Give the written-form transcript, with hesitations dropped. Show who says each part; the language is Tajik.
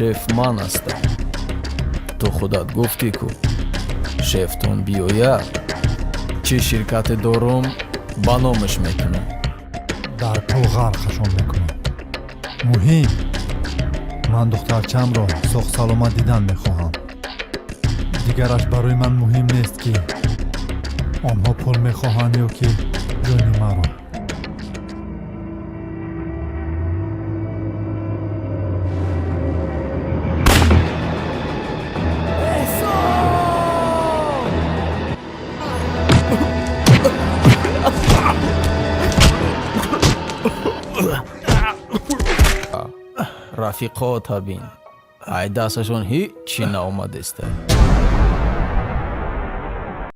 Speaker 1: Шеф ман ҳастам. Ту худат гуфтӣ, ку шефтон биёяд, чӣ ширкате дорум, ба номаш мекунам.
Speaker 2: Дар пул ғарқашон мекунам. Муҳим, ман духтарчамро соғ-саломат дидан мехоҳам. Дигараш барои ман муҳим нест, ки онҳо пул мехоҳанд ё ки ҷони маро.
Speaker 1: Рафиқота бин, ай дасташон ҳичи наомадеста.